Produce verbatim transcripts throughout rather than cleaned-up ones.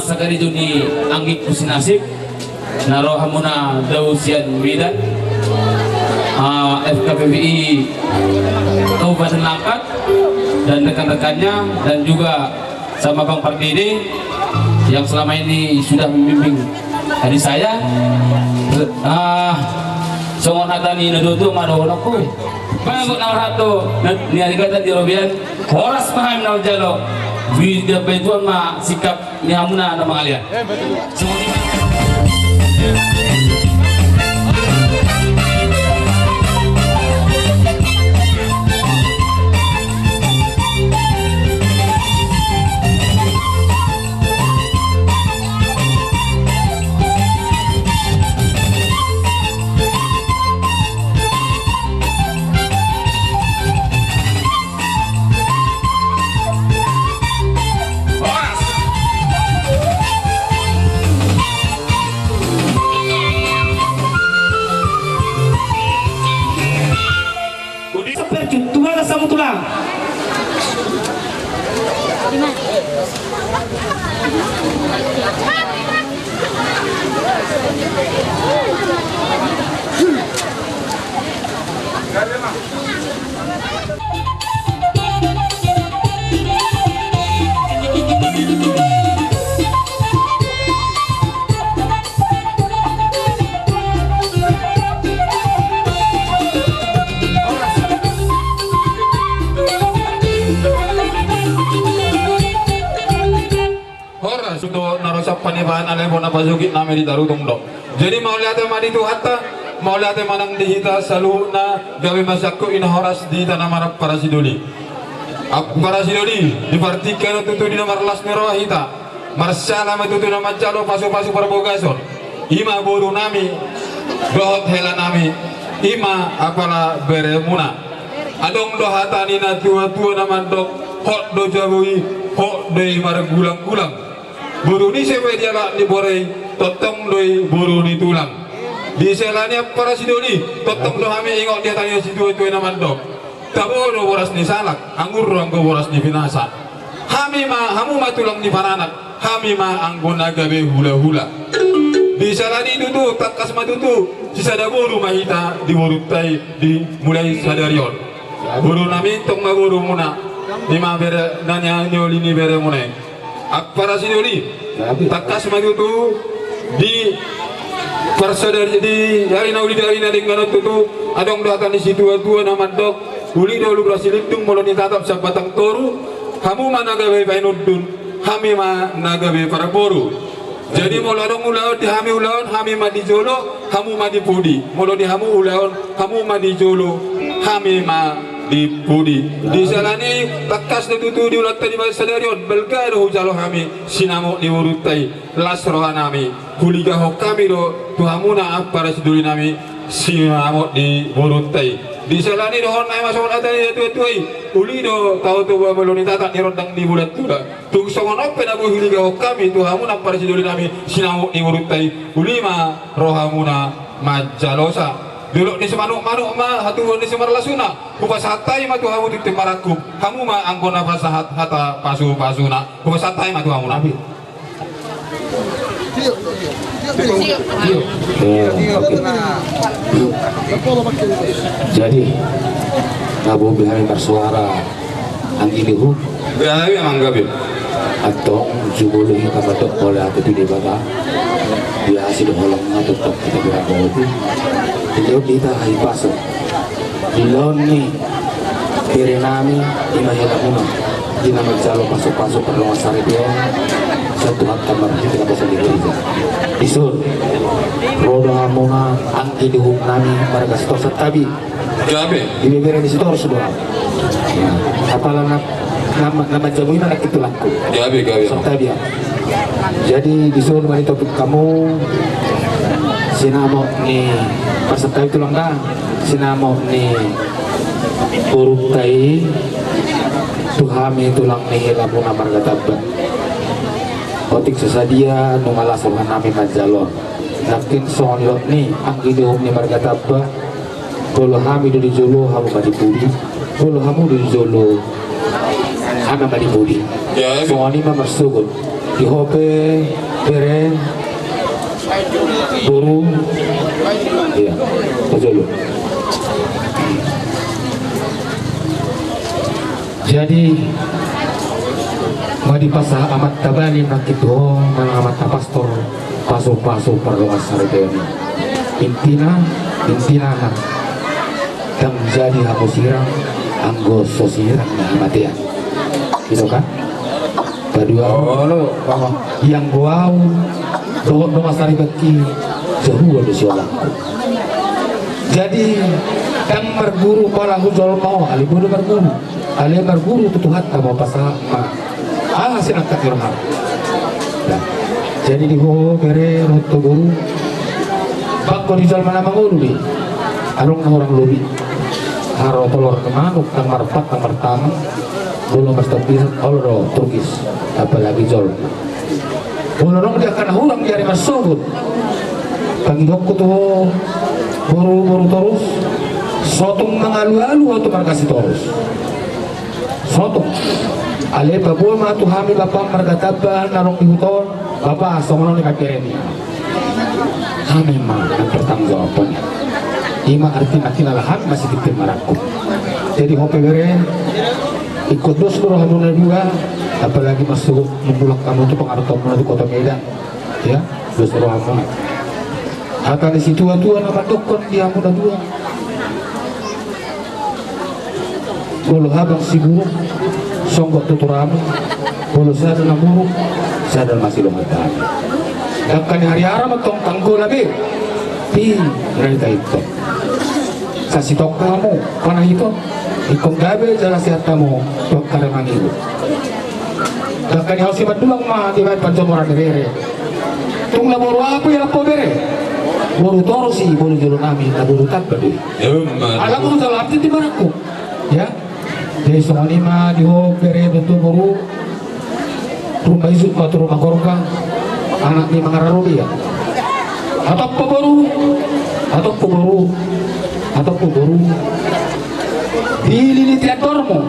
Sakarejo ni anggingku si Nasib, na ro hamuna dao sian Medan, ah, F K P P I Kabupaten Langkat, dan rekan-rekannya, dan juga sama Bang Pardede yang selama ini sudah membimbing tadi saya. Ah, songon hata ni na tuatua ma dohononku. Bagot na marhat do, na, ni ari kata di robean, horas ma hami na manjalo. Di, di, di tuan ma sikap ni hamuna na mangalean. Horas do na ro sampanibahan, alai bona pasogit nami di Tarutung do. Jadi mauliate ma di Tuhanta, mauliate ma nang di hita saluhutna, gabe ma sian ho i na horas di hita na marampara sidoli. Ampara sidoli, di partingkian on tutu di na marlas ni roha hita, marsala ma tutu na manjalo pasupasu parbagason. I ma boru nami dohot hela nami, i ma apala beremuna. Adong do hata ni na tuatua na mandok, hot do jabu i, hot do i margulanggulang. Boru ni ise pe dialap ni borei, tongtong do i boru ni tulang. Di sela ni ampara sidoli, tongtong do hami ingot di hata ni na situatua na mandok, tabo do boras ni salak, anggur do anggo boras ni pinasa. Hami ma, hamu ma tulang ni paranak, hami ma anggo na gabe hulahula. Di sela ni i tutu, tangkas ma tutu, sisada boru ma hita di borunta i, di mulai sadari on. Boru nami, tong ma borumuna, i ma bere na niuli ni beremuna i. Ampara sidoli, tangkas ma tutu di parsadari, di ari na uli di ari na denggan on tutu, adong do hata ni situatua na mandok, uli do lumbra silindung molo nitatap sian batang toru, hamu ma na gabe painundun, hami ma na gabe parboru. Jadi molo adong ulaon di hami ulaon, hami ma di jolo, hamu ma di pudi. Molo di hamu ulaon, hamu ma di jolo, hami ma di pudi. Di sela ni i, tangkas do tutu di ulaonta di sadari on, balga do hujalo hami sinamot ni borunta i, las roha nami, huligahon hami do tu hamuna ampara sidoli nami sinamot ni borunta i. Di sela ni i dohonon nami ma songon hata ni na tuatua i, uli do tao tubu molo nitatap ni rondang ni bulan tula. Tung songon on pe na boi huligahon hami tu hamuna ampara sidoli nami sinamot ni borunta i, uli ma rohamuna manjalosa. Dolok ni simanukmanuk ma hatubuan ni simarlasuna. Hupasahat hami ma tu hamu tintin marangkup, hamu ma anggo na pasahat hata pasupasuna. Hupasahat hami ma tu hamuna. Amin. Ya, oke. Jadi, na boi be hami marsuara anggi ni uhum. Gabe, amang, gabe. Antong jumolo hita mandok mauliate tu Debata. Di asi do holong na tongtong hita berangkat. Di laon hita hahipason. Di laon ni bere nami, i ma helamuna, di na manjalo pasupasu pardongansaripeon sian Tuhanta marhite na basa ni gereja. Dison, ro do hamuna anggi ni uhum nami marga Sitorus, santabi. Gabe. Di bebere ni Sitorus do. Apala na, na, na manjamu i ma nangkin tulangku. Gabe, gabe. Santabi, ya. Jadi dison ma nitopik hamu sinamot ni, marsantabi tulang da, sinamot ni borunta i tu hami tulang ni helamuna marga Tamba. Otik so sadia nunga las roha nami manjalo. Nangkin songon i dohot ni anggi ni uhum ni marga Tamba. Molo hami do di jolo, hamu ma di pudi. Molo hamu do di jolo, hami ma di pudi. Ya, ya. Songon i ma marsogot. Di ho pe, bere, boru. Iya, ojolo. Jadi, ma dipasahat amanta bani ma tu ho, manang amanta pastor, pasu-pasu pardongansaripeon i. Intina, intina ma, ndang jadi hamu sirang, anggo so sirang ni hamatean. Gitu kan? Paduahon. Olo, paham. Ianggo au dohot dongansaripeonki, jala hua do siolangku. Jadi, ndang marguru pala hujolma ho, alai boi do marguru. Alai marguru tu Tuhanta ma pasahat ma. Aha sinangkap ni roham. Nah, jadi di ho bere dohot tu boru. Bangko di jolma na mangolu be. Adong na hurang lobi. Haro tolor ni manuk, ndang marpat, ndang martangan. Molo martopis, olo do turkis, apalagi jolma. Molo adong di angka na hurang di ari marsogot, pangidoonku tu ho, boru, boru Torus, so tung mangalualu ho tu marga Sitorus. So tung. Alai paboa ma tu hami bapa marga Tamba na adong di huta on, bapa songon on i ma bereni. Hami ma na bertanggung jawab on. I ma artina, hami ma sitintin marangkup. Jadi ho pe bere, ingkon dos do rohamuna dua, apalagi marsogot mangulak hamu tu pangarantoanmuna tu kota Medan. Ya, dos do rohamuna. Hata ni situa-tua na mandokkon di hamuna dua. Molo habang siburuk, songgot tu turamu, molo sada na muruk, sada ma silongan tangan. Dangka ni hariara ma tong tanggona be, di reta itong. Sasitongka hamu, panahiton, ingkon gabe jala sehat hamu, tong kada mangiru. Dangka ni hau simandulang ma dibaen panjomoran ni rere. Tung na boru ahu pe ialap ho bere. Boru Torus i, boru jolo nami, na boru Tamba do i. Emma tutu. Ala boru jolo ahu tintin marangkup. Ya. Jadi songon i ma di ho bere dohot tu boru. Ruma isuk ma tu ruma gorga. Anak ni mangararo dia. Hatop ho boru. Hatop ho boru. Hatop ho boru. Dililiti andormu.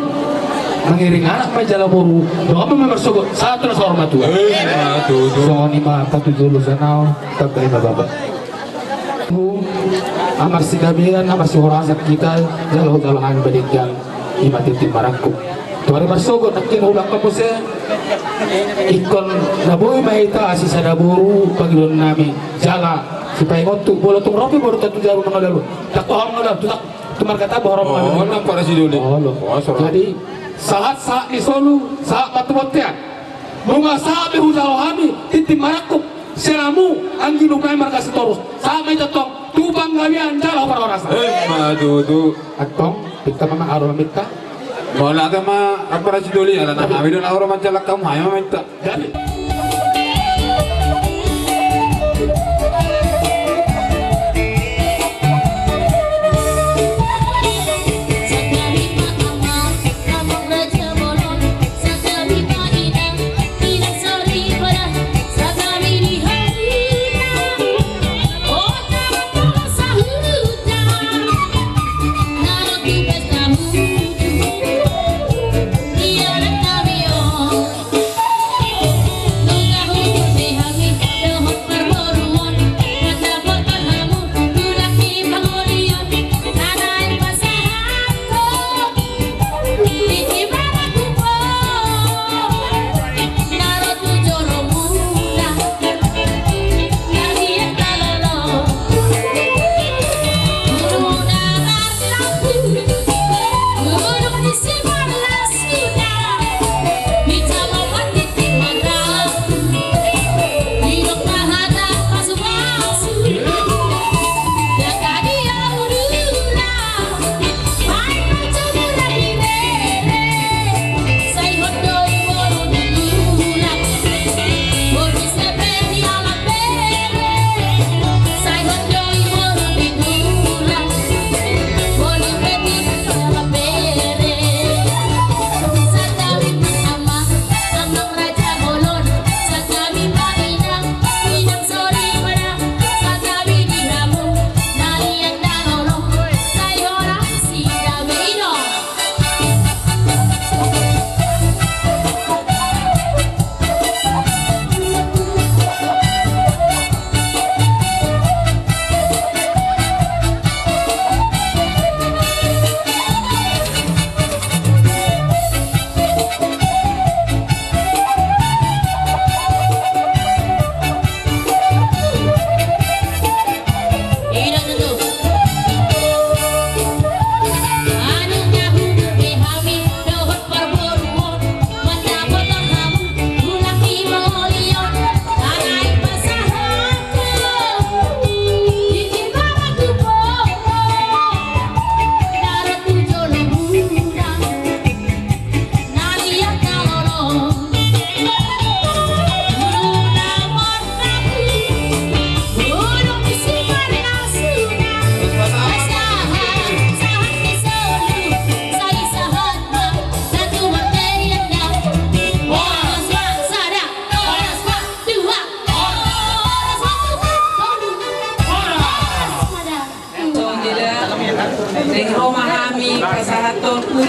Mangiring anak ma i jala boru. Donganmu ma marsogot. Sahat tu na saur matua. Emma tutu. Songon i ma patujolo sian ahu. Tamba i ma bapa. Amarsigabean, amarsihorasan hita, jalo-jalo hami badenggan, i ma tintin marangkup. Tu ari marsogot nangkin huulahon muse, ingkon na boi ma hita sisada boru pangidoan nami, jala sipaingot tu, molo tung ro pe boru tontu jabu mangalualu. Ndang ho mangalualu, tu marga Tamba ho mangalualu. Olo, para sidoli. Olo. Jadi, sahat-sahat ni solu, sahat ma tu bontean. Nunga sahat be hujalo hami, tintin marangkup, sian hamu, anggi nami marga Sitorus. Sahat ma i tongtong, tu panggabean jala parhorasan. Emma tutu. Antong, pinta ma, ahu do maminta. Molo ate ma, para sidoli, ala na hami do na ro manjalang hamu, hami ma maminta. Jadi.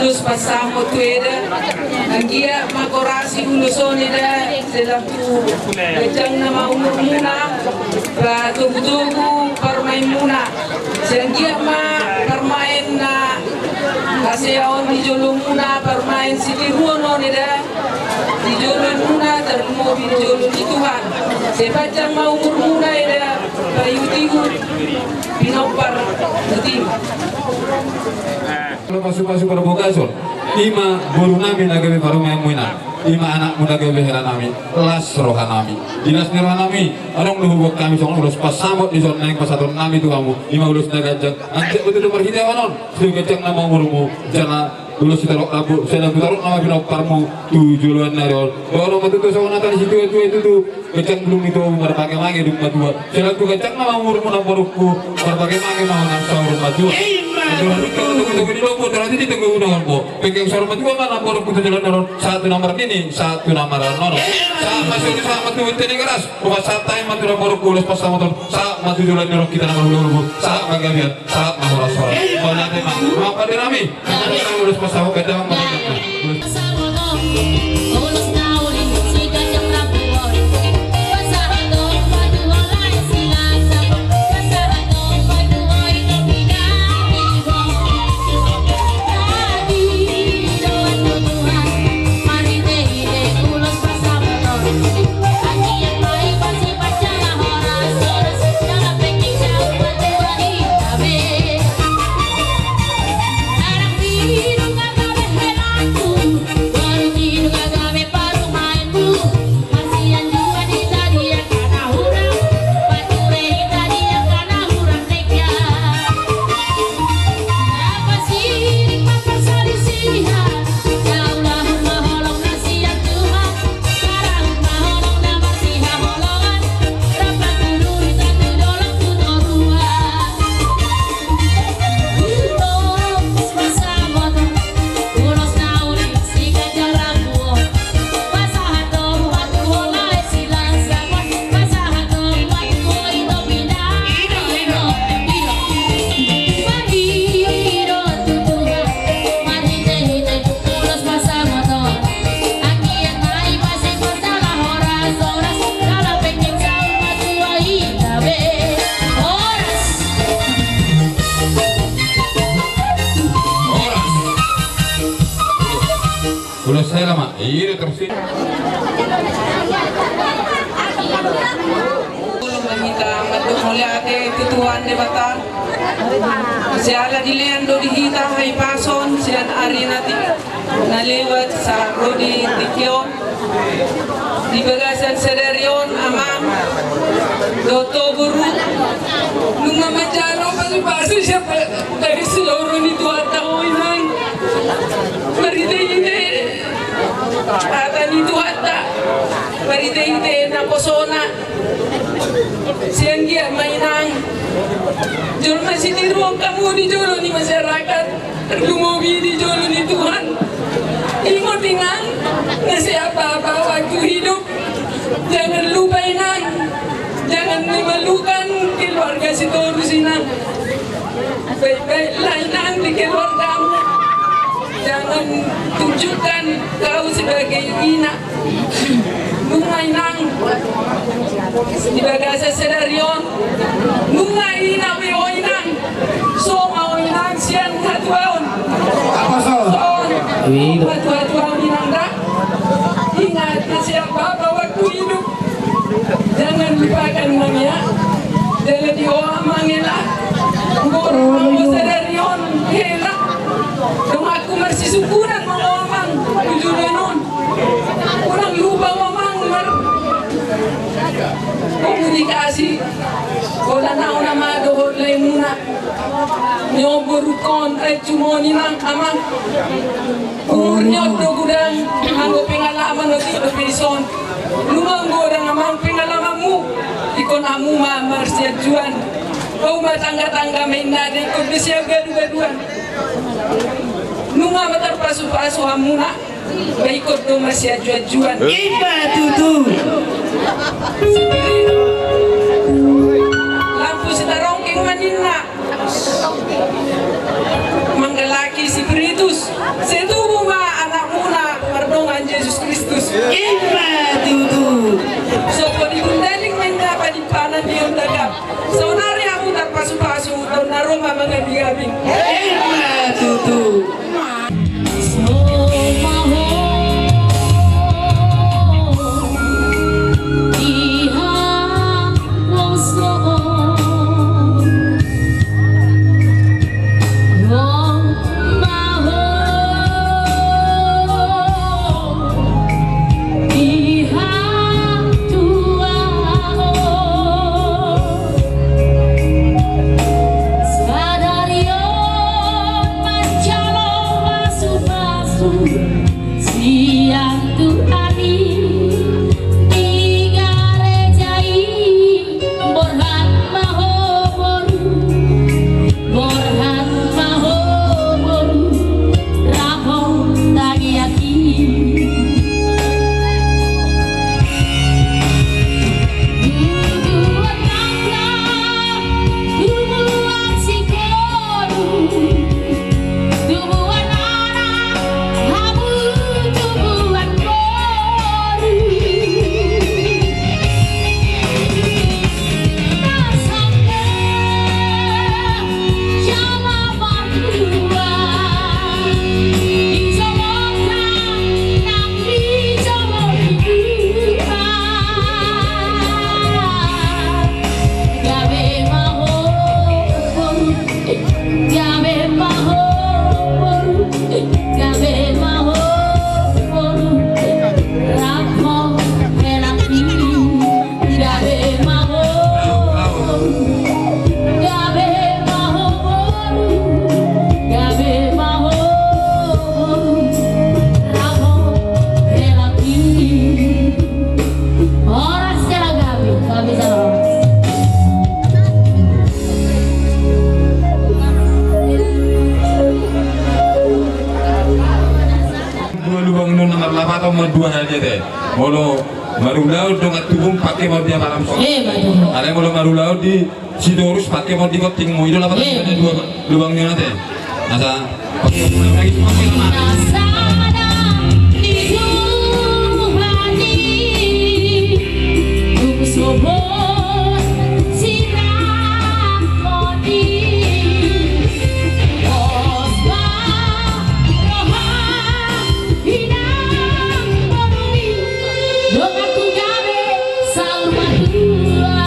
Ulos pansamot tu eda, anggiat ma gorasi ulos on eda, sai lam tu ganjang nama umurmuna, patogutogu parumaenmuna, sai anggiat ma parumaen na hasea on di jolomuna, parumaen sitiruon on eda, di jolomuna tarlumobi di jolo ni Tuhan, sai panjang ma umurmuna eda, paihutihut pinompar muti. Pasupasu parbagason, ima boru nami na gabe parumaenmu ina, ima anakmu na gabe hela nami, las roha nami. Di las ni roha nami, adong do huboan hami songon ulos pansamot di son naeng pasahaton nami tu hamu, ima ulos na ganjang, anggiat ma tutu marhitehon on, sai ganjang nama umurmu, jala ulos sitorop rambu, sai lam tu torop nama pinomparmu, tu joloan ni ari on. Dohonon ma tutu songon hata ni situatua i tutu, ganjang bulung ni tobu, marmangemange dung matua. Sai lam tu ganjang nama umurmu namborungku, marmangemange ma ho nang saur matua. Ima tutu. Andorang di togu ni lombu, andorang di togu ni lombu. Pengke saur matua ma namborungku tu joloan on. Sahat tu na marnini, sahat tu na marnono. Ima tutu. Sahat ma solu, sahat ma tu Bontang Tigaras. Ruas sahat tahi ma tu namborungku ulos pansamot on. Sahat ma tu joloan on hita na marhulahula. Sahat ma gabean, sahat ma horas-horas. Ima tutu. Mauliate ma. Ima pande nami. Ulos hela ma, i do terus i. Olo ma hita mandok mauliate tu Tuhan Debata. Siala dilean do di hita hahipason sian ari na ti-, na lewat sahat ro di tingki on. Di bagasan sadari on amang dohot boru, nunga manjalo pasupasu sian bagas ni roha ni Tuhanta, o inang. Marhitehite hata ni Tuhanta, marhitehite naposona, sai anggiat ma inang jolma sitiruon hamu di jolo ni masyarakat, tarlumobi di jolo ni Tuhan. Ingot inang, masih apa-apa waktu hidup. Jangan lupa inang, jangan memalukan keluarga Sitorus inang. Baik-baiklah inang di keluargamu. Jangan tunjukkan kau sebagai ina. Nunga inang di bagasan sadari on, nunga ina be ho inang. So ma ho inang sian hatuaon. Apa so? Hatuaon inang da. Ingat, masih apa-apa waktu hidup. Jangan lupakan inang ya. Jala di ho amang hela. Boru ho sadari on hela. Donganku marsisungkunan ma ho amang tu joloan on. Unang lupa ho amang markomunikasi. Holan au nama dohot laemuna. Nyoboruhon rejumon inang amang. Umur ni on do godang, anggo pengalaman otik do pe dison. Nunga godang amang pengalamanmu. Ingkon hamu ma marsianjuan. Rumah tangga-tangga ma inna da ingkon do sian gadugaduan. Nunga ma tarpasupasu hamuna. Ba ingkon do marsianjuanjuan. Ima tutu. Lampu Sitarongkeng ma ninna. Manggalaki Spiritus. Sai tubu ma anakmuna mardongan Jesus Kristus. Ima tutu. Sopo ni Gundali ma inna panimpanan di Ondagap. Saonari hamu tarpasupasu, taon na ro ma mangabingabi. Ima tutu. Sadari on manjalo pasupasu sian Tuhan i di gareja i. Borhat ma ho boru, borhat ma ho boru, rap ho tangiang i. Tubuan nangka, tubuan singkoru, tubuan anak, hamu tubuan boru. Na sangkep jala martua, dijolok nang dijolok i. Gabe ma ho boru, gabe ma ho boru, gabe ma ho boru, rap ho hela i. Gabe ma ho boru, gabe ma ho boru, gabe ma ho boru, rap ho hela i. Horas jala gabe, gabe jala horas. Dua lubang ni on na marlapatan ma dua hali ate. Molo marulaon dongan tubum pake ma on di Abaramso. Eh, betul. Alai molo marulaon di Sitorus pake ma on di Gontingmu. I do lapatan. Eh. Dua lubang ni on ate. Asa. Na sada ni Tuhan i, tung sogot sirangkon i. Pos ma roha inang boru i, dongan tu gabe saur matua.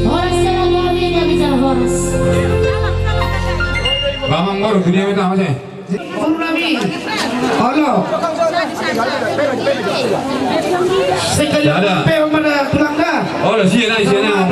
Horas jala gabe, gabe jala horas. Bamang boru, tu dia minta, Mas, eh? Purnami. Halo. Sekali pe mana tulang da. Halo, sian ai, sian ai.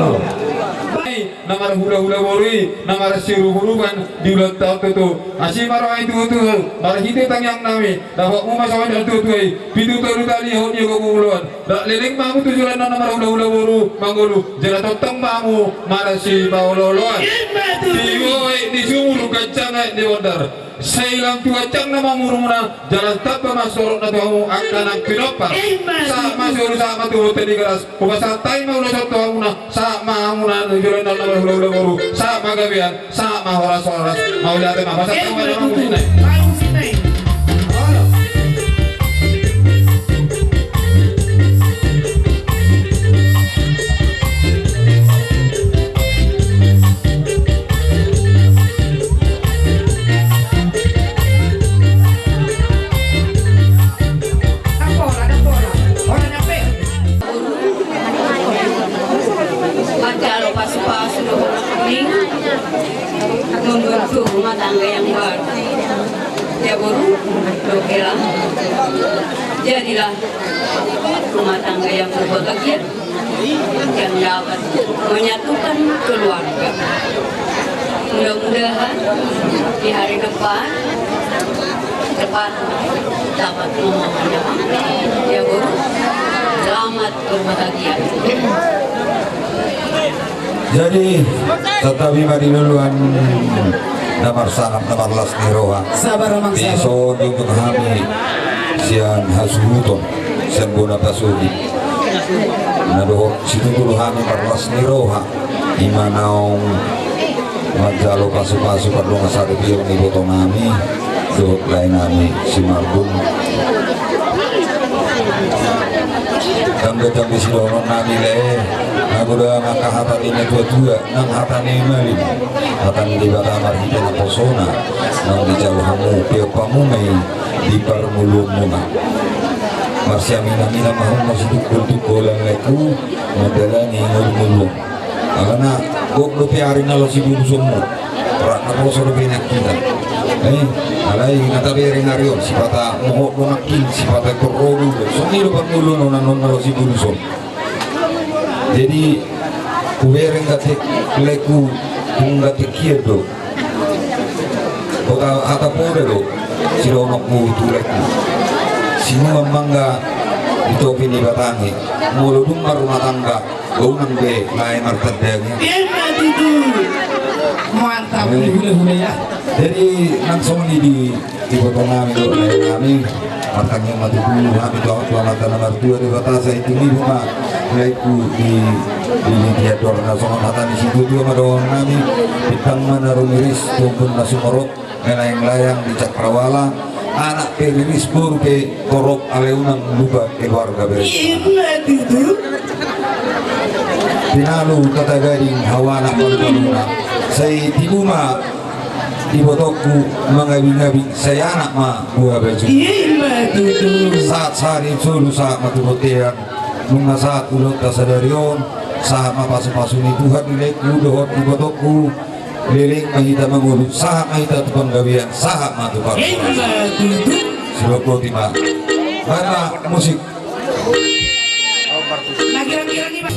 Baik. Na marhulahula boru i, na marsiurupurupan di ulaon taon tutu. Asi ma roha i tutu, marhite tangiang nami, dapotmu ma songon na tutu i, pitu tolu tali hot di gogo ulaon. Dak leleng ma hamu tu joloan on na marhulahula boru, mangolu, jala tongtong ma hamu marsipaolooloan. Ima tutu. Di boi, di sumur, ganjang aek ni bondar. Sai lam tu ganjang na mamurmuna, jala tamba ma sorokna tu hamu angka nang pinompar. Ima tutu. Sahat ma solu, sahat ma tu Bontang ni Garas. Hupasahat hami ma ulos on tu hamuna, sahat ma hamuna tu joloan on na marhulahula boru, sahat ma gabean, sahat ma horas-horas. Mauliate ma, pasahat hami ma. Ima tutu. Bagus i. Manjalo pasu-pasu dohot ning, membentuk rumah tangga yang baru. Ya boru, oke lah. Jadilah rumah tangga yang berbahagia, yang dapat menyatukan keluarga. Mudah-mudahan di hari depan, depan dapat membawa, ya boru, selamat berbahagia. Jadi, santabi ma di loloan na marsangap, na marlas ni roha. Sabar, Amang, sabar. Dison diunjung hami sian hasuhuton, sian bona pasogit. Na dohot situtu do hami marlas ni roha, ima naung Manjalo pasu-pasu pardongansaripeon ibotonami dohot laenami si Marbun. Dangdang di sidohononnami lae, na godang angka hata ni natua-tua, nang hata ni malim, hata ni Debata marhite naposona, naung dijalo hamu, peop hamu ma i di parngoluonmuna. Marsiaminaminan ma hamu, masitungkol-tungkolan laengku, mandalani ngolu-ngoluon. Alana gok dope ari na laho sibolusonmu. Rap naposo dope nangkinan. Eh, alai na tabereng ari on, sipata mohot do nangkin, sipata torrobu do. Songon i do parngoluon on annon na laho sibolusonmu. Jadi hubereng gati laengku, tung gati hian do. Hata, hata poda do sidohononku tu laengku. Sinuan mangga di topi ni batang i. Molo dung marrumah tangga, unang be lae martandang i. Ima tutu. Mantap. Eh. Hulahula ya. Jadi nang songon i di ibotonami dohot laenami, martangiang ma tutu hami tu Amanta na martua Debata, sai tumimbo ma laengku di, di, di andorna. Songon hata ni situatua ma dohononnami: Bintang ma na rumiris tu ombun na sumorop, melayang-layang di cakrawala, anak pe riris, boru pe torop, alai unang lupa keluarga berencana. Ima tutu. Tinalu tatagading hawana palu-paluna, sai tibu ma ibotongku mangabing-abing, sai anak ma buha baju. Ima tutu. Sahat-sahat ni solu, sahat ma tu bontean. Nunga sahat ulaonta sadari on, sahat ma pasu-pasu ni Tuhan di laengku dohot ibotongku. Leleng ma hita mangolu, sahat ma hita tu panggabean, sahat ma tu parhorasan. Ima tutu. Sidok boti ma. Mana musik? Lagi, lagi, lagi, Mas.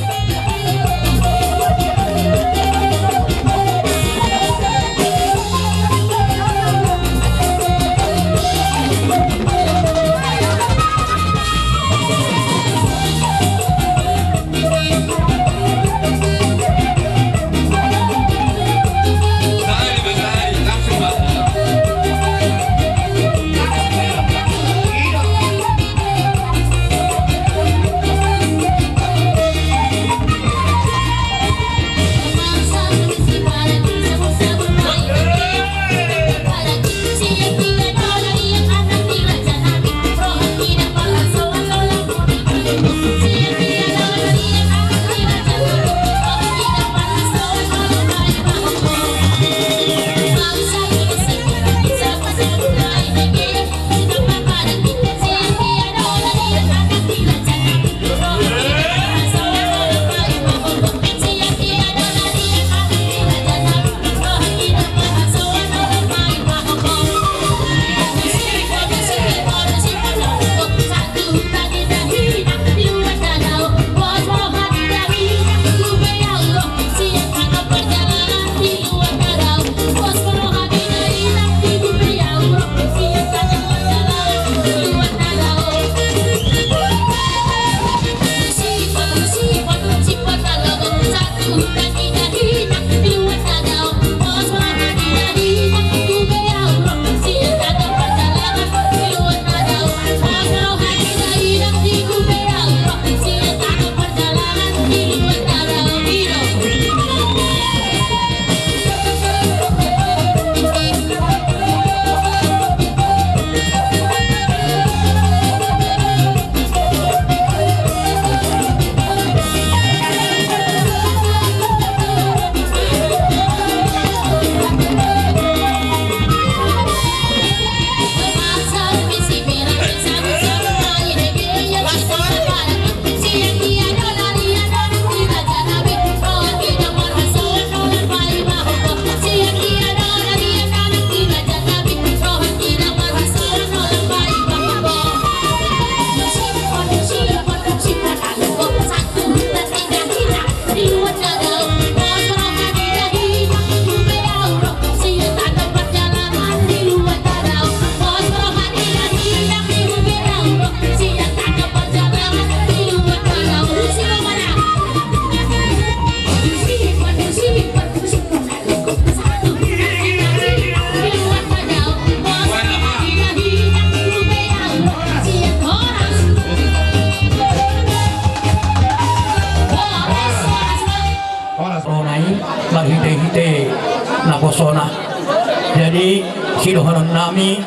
Jadi sidohonon nami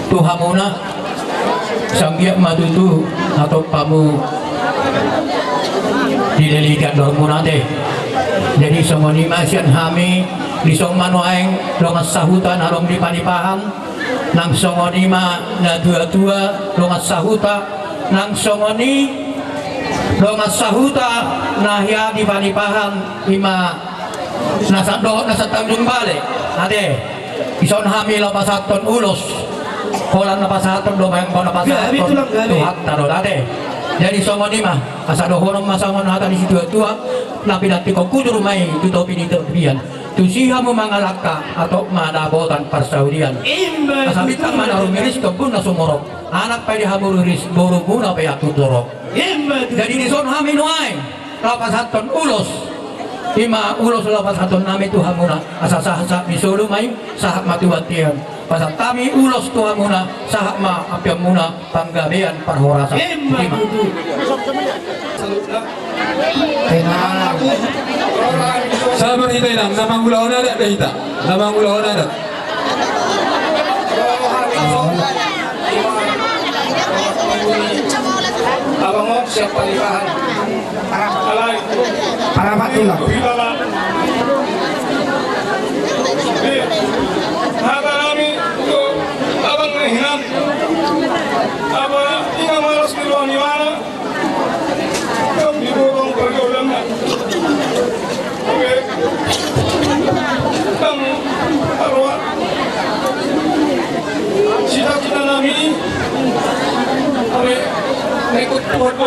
tu hamuna, sanggiat ma tutu hatop hamu dileliti andormuna ate. Jadi songon i ma sian hami, dison ma nuaeng dongan sahuta na adong di Panipahan, nang songon i ma natuatua dongan sahuta, nang songon i dongan sahuta na hea di Panipahan, i ma na sandohot na satanjung bale ate. Dison hami laho pasahathon ulos, holan na pasahathon do, baen do na pasahathon Tuhanta do ate. Jadi songon i ma, asa dohonon ma songon hata ni situatua, na pinantikhon hujur ma i tu topi ni tapian. Tusi hamu mangalangka, hatop ma dapotan parsaulian. Asa bintang ma na rumiris, tombun na sumorop, anak pe di hamu riris, borumuna pe antong torop. Jadi dison hami nuaeng laho pasahathon ulos, i ma ulos laho pasahathon nami tu hamuna, asa sahat-sahat ni solu ma i, sahat ma tu bontean. Pasahat hami ulos tu hamuna, sahat ma ampeonmuna panggabean parhorasan. Ima tutu. Tenang. Sabar hita, Inang, na mangulahon adat do hita. Na mangulahon adat. Abang, siap pernikahan. Alai. Parapat tulang. Hata nami tu abang na hinan. Apa inang malas di ruang imana? Kam di botong pergaulan. Oke. Tang arwah. Cita-cita nami. Oke. Ikut buat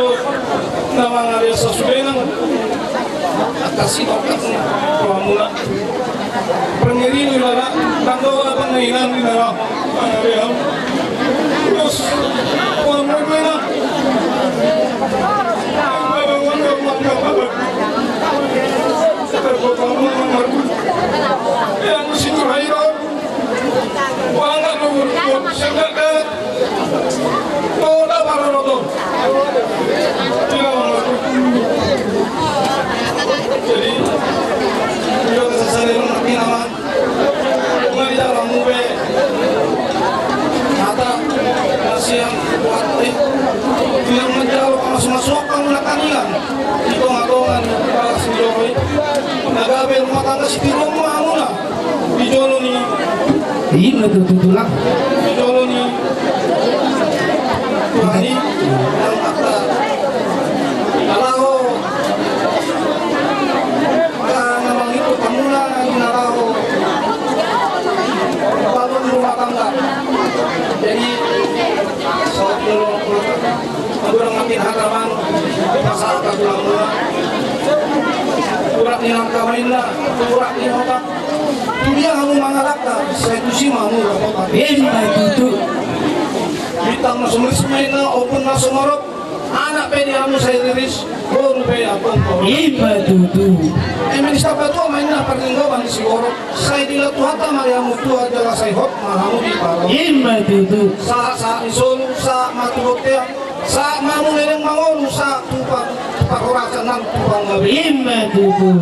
nama ngaria sasudenang. Atas itu kan. Pamula. Pengiri ni lala, tanggo abang na hinan ni lala. Terus, uang mereka. Yang situ ayo. Uang nggak mau, sedekah. Toda para roto. Jadi, yo kesasarian nanti nama. Mari dalam mube. Hata, nasiang, kuat, eh. Yang menjalo, mas masuk, kamu nak kanilan. Di tonga-tonga, di balas, di joroi. Nagabe rumah tangga, si rumah, muna. Di jolo ni. Ima tutu tulang. Di jolo ni. Tuhan i. Dalam kata. Alaho. Maka na mangido hamuna na laho bangun rumah tangga. Jadi, sahat dulu, kurang makin harapan, masalah kagulangan. Kurang ni langkah mainna, kurang ni otak. Tu dia hamu mangalangka, sai tusi ma hamu dapotan. Ima tutu. Bintang na sumurip mainna, ombun na sumorop. Anak pe di hamu sai riris, boru pe antong torop. Ima tutu. Eme ni sapatua ma inna parlinggoman ni sigorop, sai dilehon Tuhanta ma di hamu tua jala sai hot ma hamu di parorot. Ima tutu. Sahat-sahat ni solu, sahat ma tu bontean, sahat ma hamu leleng mangolu, sahat tu pa-, tu parhorasan nang tu panggabean. Ima tutu.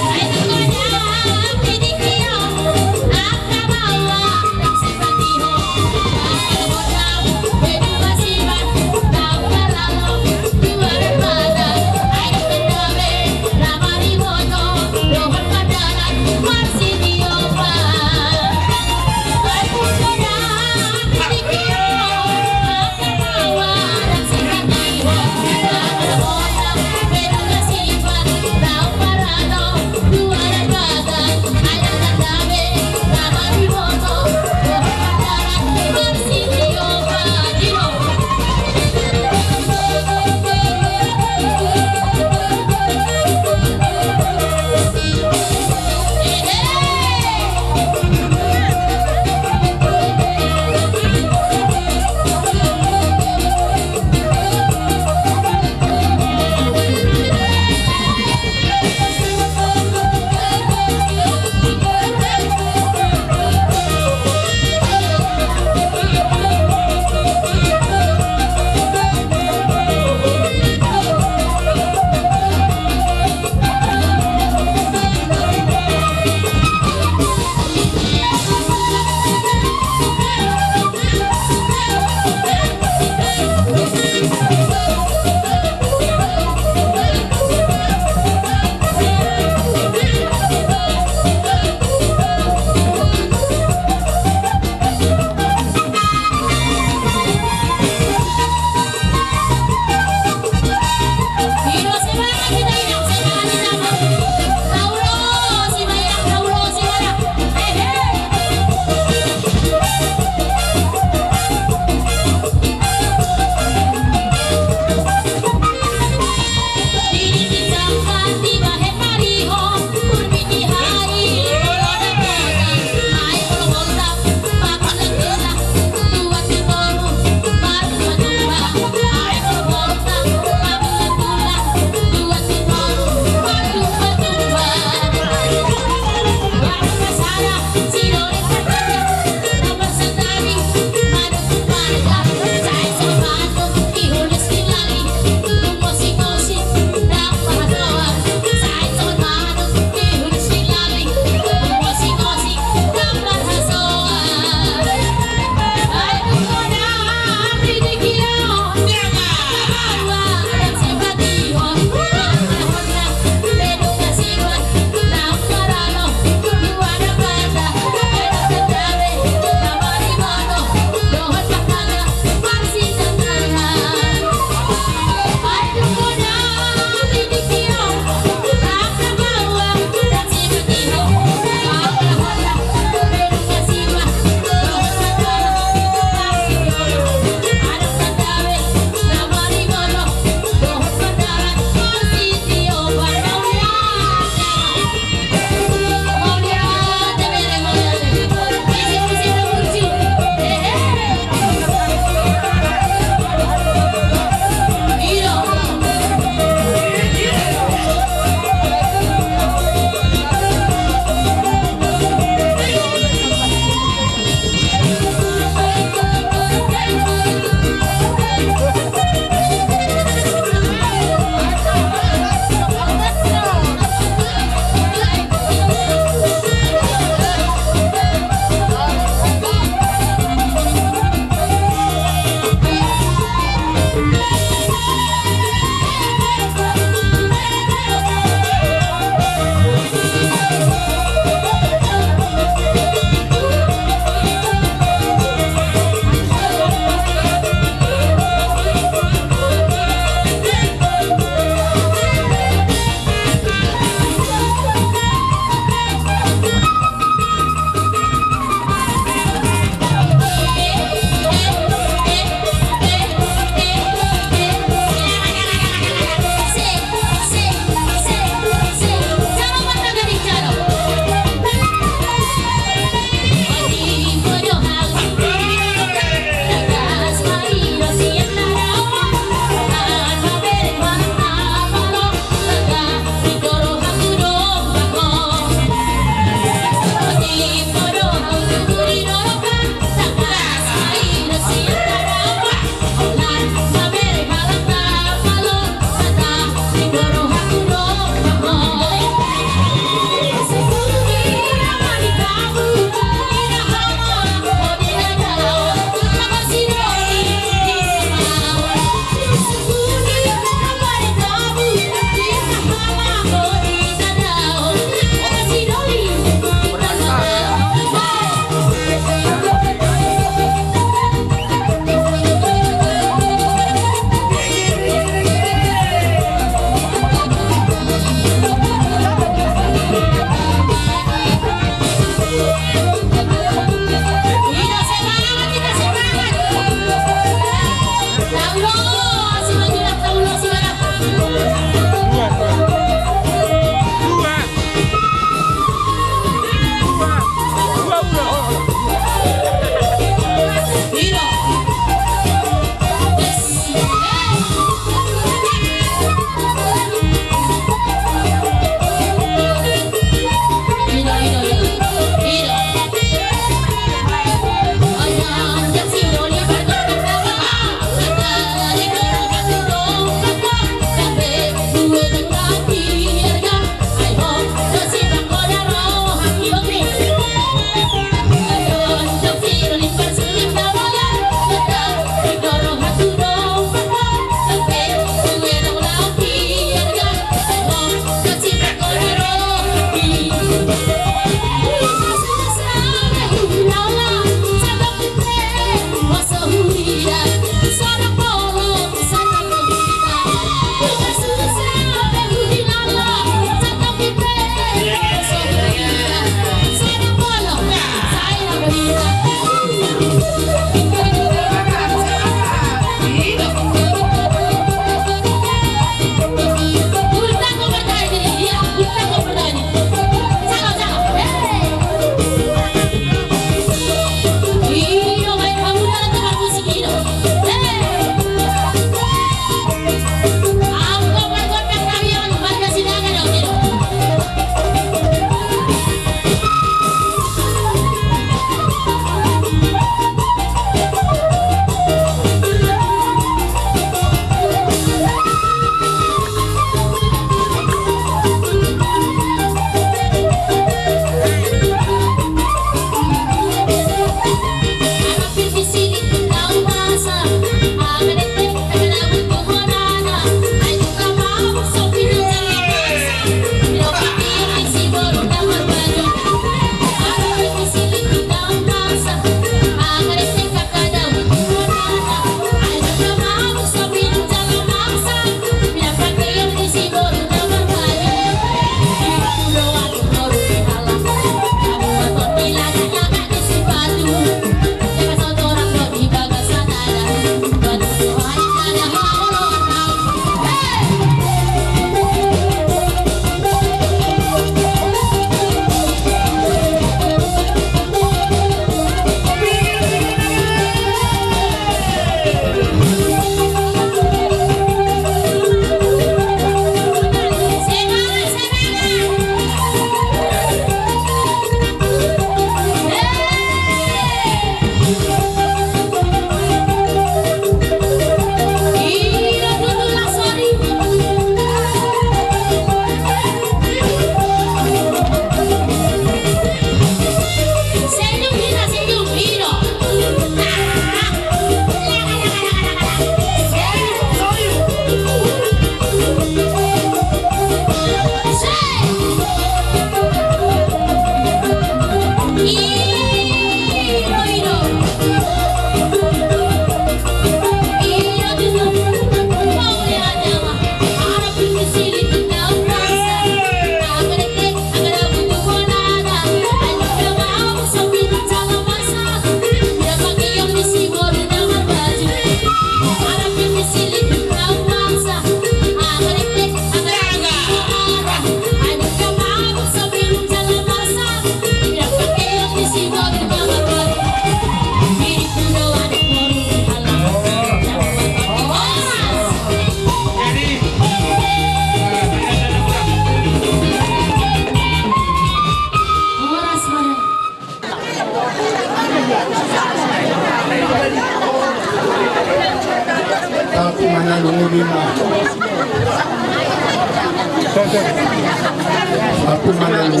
Aku mana lu?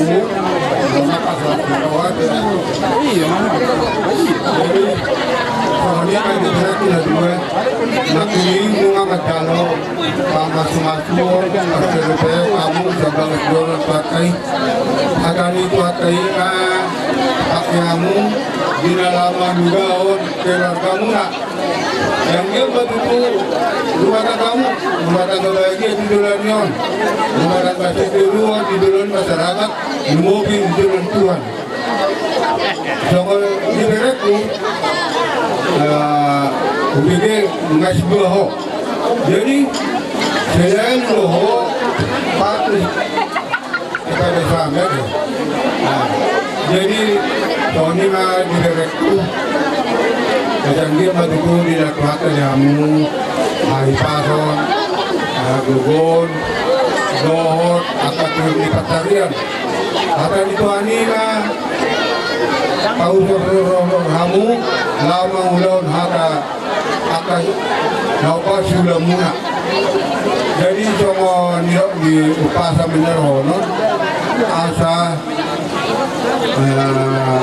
Jadi, soalnya kan di sana tidak dua. Nak ini bunga macalo, pamasu-masu, pakai rupiah, kamu sabang jualan pakai. Akan itu pakai, ah, pakai kamu, di dalam juga, oh, keluargamu nak. Yang dia betutu rumah tanggamu, rumah tangga bahagia di dolan on, rumah tangga setia di dolan masyarakat, di mobil di dolan Tuhan. Songon di berekku, eh, ubege ngasih buah ho. Jadi selain lo ho, patuh. Kepada sahabat, ya. Nah, jadi, songon i ma di berekku. Macam dia ma tutu di laklak ni hamu, ah, hipason, ah, gogo, dohot, angka turun di pansarian. Hata ni Tuhan i ma, pausur hamu, laho mangulahon hata angka na upa siulamuna. Jadi songon nidok ni umpasa, benar hono, asa, eh,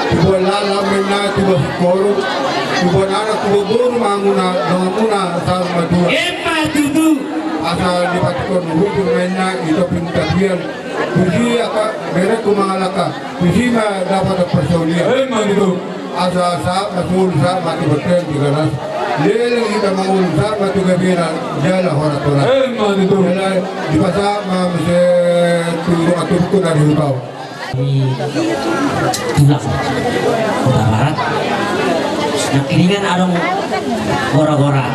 tubuan laklak ma inna, tubuan singkoru, tubuan anak, tubuan boru ma hamuna, donganmuna saur matua. Emma tutu. Asa dipatuduhon hujur ma inna, di topi ni tapian, tusi angka berekku mangalangka. Tusi ma dapotan parsaulian. Emma tutu. Asa sahat ma solu, sahat ma tu bontean Tigaras. Leleng hita mangolu, sahat ma tu gabena jala horas-horas. Emma tutu. Jala dipasahat ma muse tu dongan turpukku na di huta on. Di tulang Kota Barat. Nangkiningan adong gora-gora.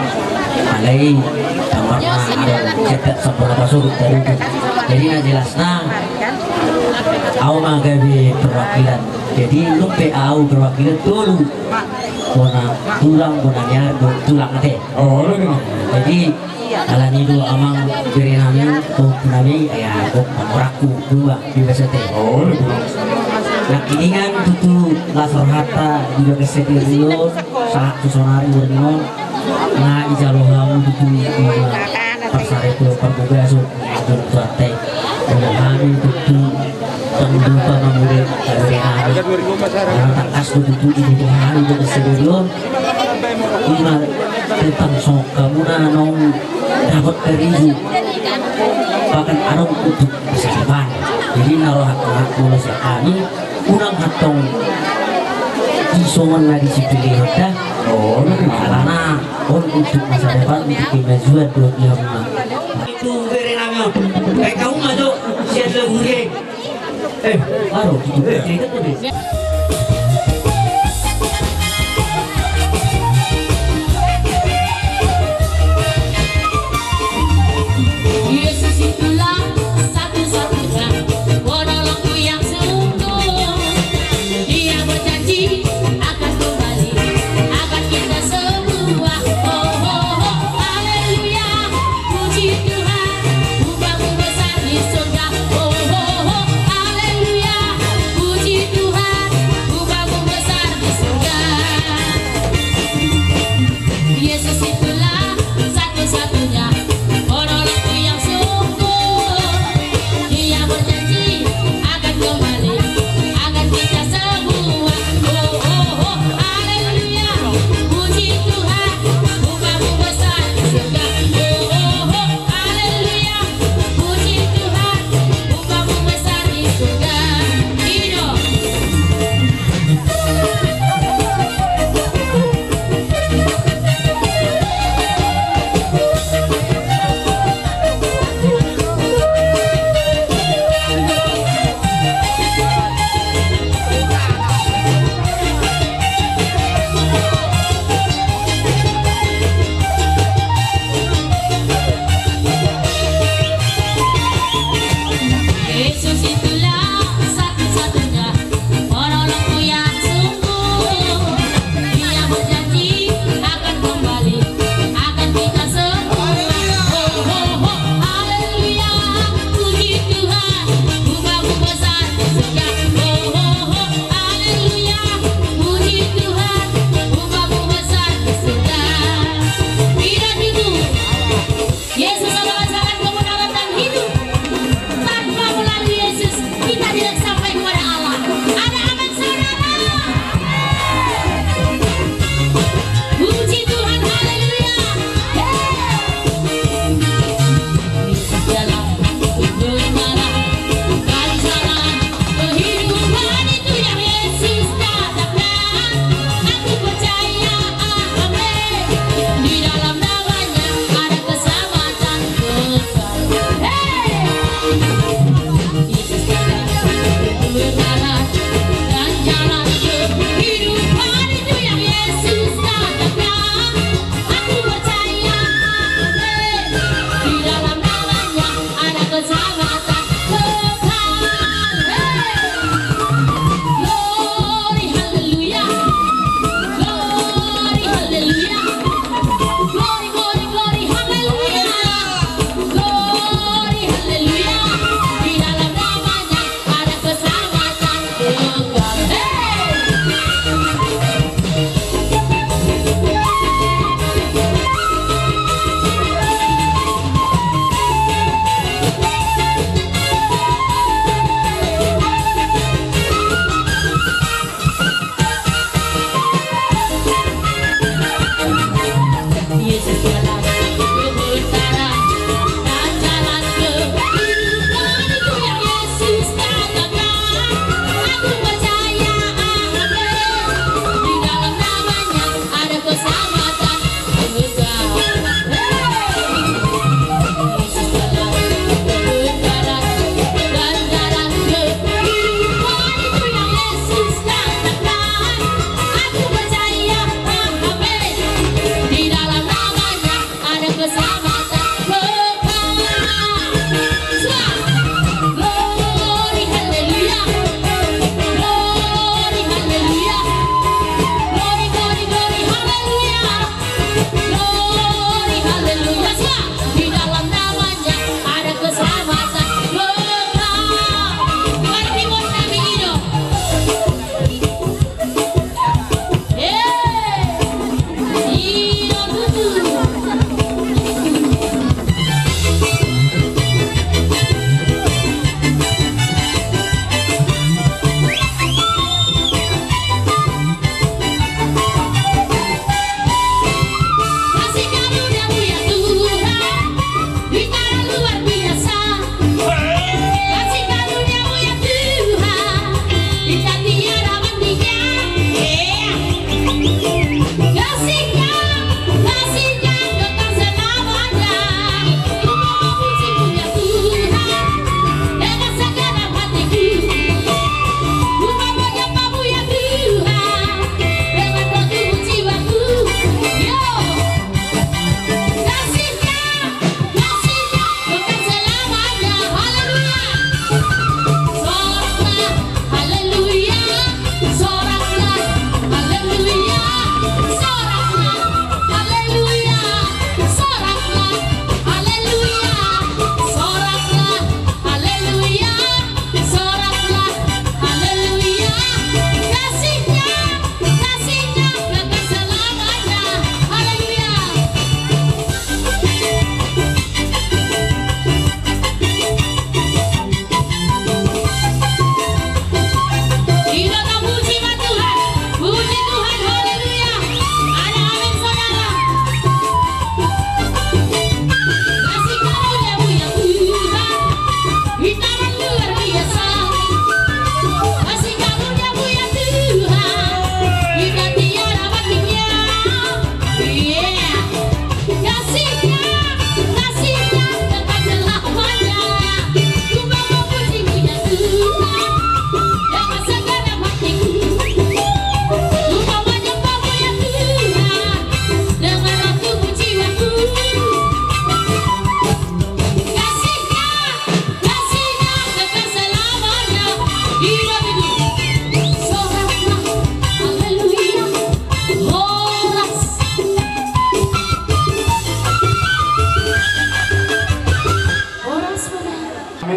Alai tamarna adong cetak sampurna pasurut tadi. Jadi na jelasna, au ma gabe perwakilan. Jadi nunga pe au perwakilan tolu. Bona tulang, bona niar, bo-, tulang ate. Oh, olo, olo. Jadi, alani do amang bere nami, pahompu nami, ya, gok pangorangku, dua, bebas ate. Oh, olo, olo. Nangkiningan tutu las rohanta di bagas sadari on, sahat tu saonari borngin on, na dijalo hamu tutu, ima parsaripeon parbagason. Tutu ate, molo hami tutu tong lupa mamule kabere nami. Karena tangkas do tutu dibutuhon hami do sadari on. Ima tentang songon hamu na naung dapot tarigu. Bahkan adong untuk masa depan. Jadi na roha-roha molo sian hami. Unang hatong isongon na di sipilihon da. Oh, alana on untuk masa depan, untuk kemajuan do di hamuna. Itu bere nami on. Baik, hamu ma jo sian lagu e. Eh, aro, itu bere nami on. Yesus itulah satu-satunya penolongku yang sungguh. Dia berjanji akan kembali, akan kita semua. Oh, oh, oh, haleluya, puji Tuhan, upah-Mu besar di surga. Oh, oh, oh, haleluya, puji Tuhan,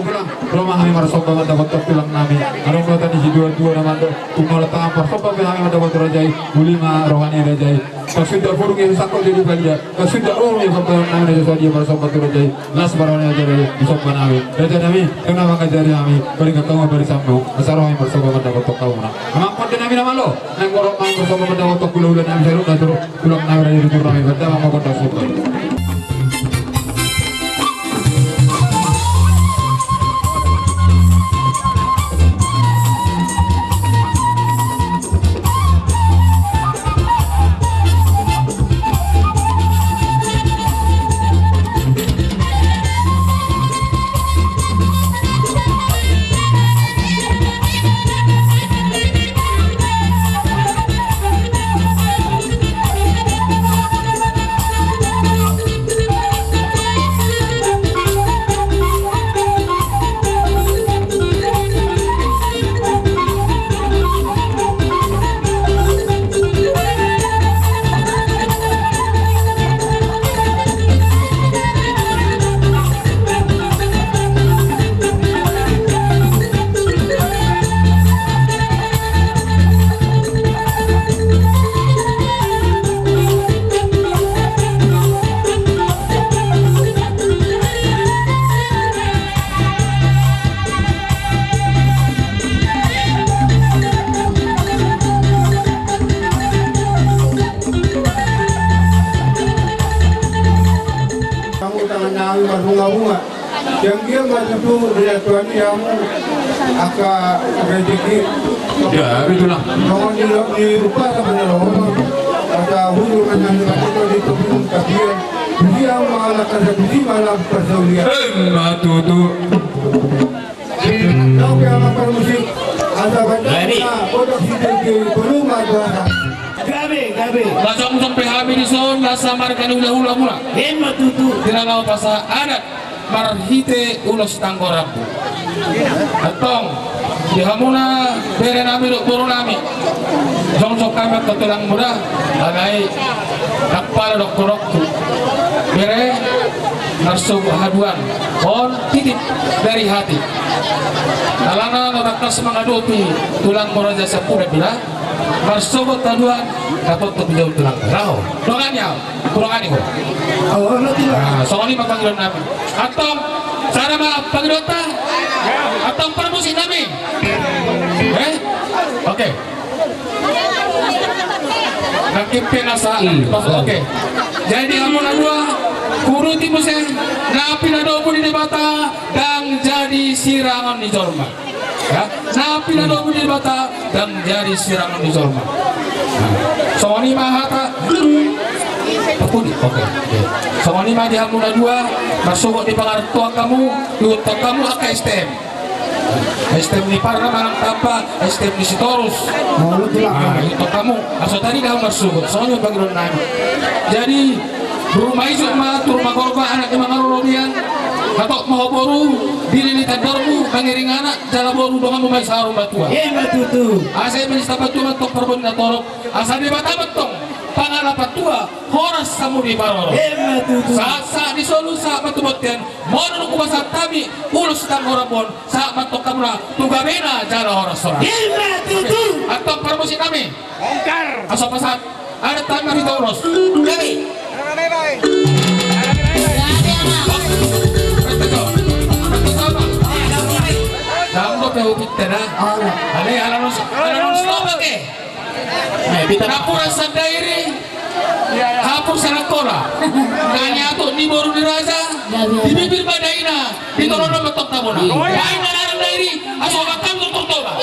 Tulang, ro ma hami marsomba mandapothon tulang nami. Adong do tadi si dua-dua na mandok, tung molo tangan parsomba pe hami mandapothon raja i, uli ma roha ni raja i. Pas sudah burung i sangkot jadi balia, pas sudah oh ya somba nami raja, sadia marsomba tu raja i. Las ma roha ni raja i, disomba nami. Raja nami, tung na mangajari hami, paringot hamu barisan mu, asa ro hami marsomba mandapothon hamuna. Amang konde nami na malo, naeng ro hami marsomba mandapothon hula-hula nami saluhutna, tulang nami raja, tutur nami, banta ma gondang somba. Hamu tangan nami marbunga-bunga. Yang dia maju tu dia tuan yang angka rezeki. Ya, itulah. Kawan di di rupa sama dalam rumah. Kata hulu kan yang kita di topung kapian. Dia malah kata di malah persaulian. Emma tutu. Oke, anak parmusik. Ada banyak. Gabe. Kodok situ di rumah dua. Gabe, gabe. Langsung sampai habis di son, rasa marga ni hula-hula muna. Emma tutu. Tidak mau pasal adat. Marhite ulos tanggo rambu. Antong di hamuna bere nami dohot boru nami. Jongjong hami angka tulang muda, alai ndang pala dohononku. Bere, marsogot haduan. On titip dari hati. Alana na tangkas mangadopi tulang muna Raja Samudra Dura. Marsogot haduan, dapothon tu jolo tulang. Laho. Dongani au. Dongani ho. Au, au, au. Ah, songon i ma pangidoan nami. Antong, sada ma pangidoanta. Antong parmusik nami. Eh? Oke. Nangkin pe nasa. Hmm. Oke. Jadi hamu na dua, huuduti muse, na pinadomu ni Debata ndang jadi sirangon ni jolma. Ya, na pinadomu ni Debata ndang jadi sirangon ni jolma. Nah, songon i ma hata. Pudi, oke. Songon i ma di hamu na dua, marsogot di pangarantoan hamu, dihuthon hamu angka S T M. S T M ni Parna manang Tamba, S T M ni Sitorus. Nah, dihuthon hamu. Asa tadi hamu marsogot, songon i ma pangidoan nami. Jadi, Boru ma isuk ma, tubu ma gorba, anak ni mangaroro biang. Hatop ma ho boru, dilili tandormu, mangiring anak, jala boru donganmu ma i saur matua. Emma tutu. Asa i ma ni saur matua ma antong parbue na torop. Asa Debata ma antong pangalapan tua, horas hamu diparorot. Emma tutu. Sahat-sahat ni solu, sahat ma tu bontean, molo dung hupasahat hami ulos tanggo rambu on, sahat ma antong hamuna tu gabena jala horas-horas. Emma tutu. Antong parmusik nami. Ongkar. Asa pasahat. Ada tambar di toros. Jadi. Dambo pe hupit tena. Ada. Ale, ala nos, ala nos topa ke. Eh, pita. Napuran sandairi. Hapur sanangkola. Nanya tu ni boru ni raja. Di bibir badaina. Di tolona betok tabona. Baik na larang dairi. Aso batang tutur toba.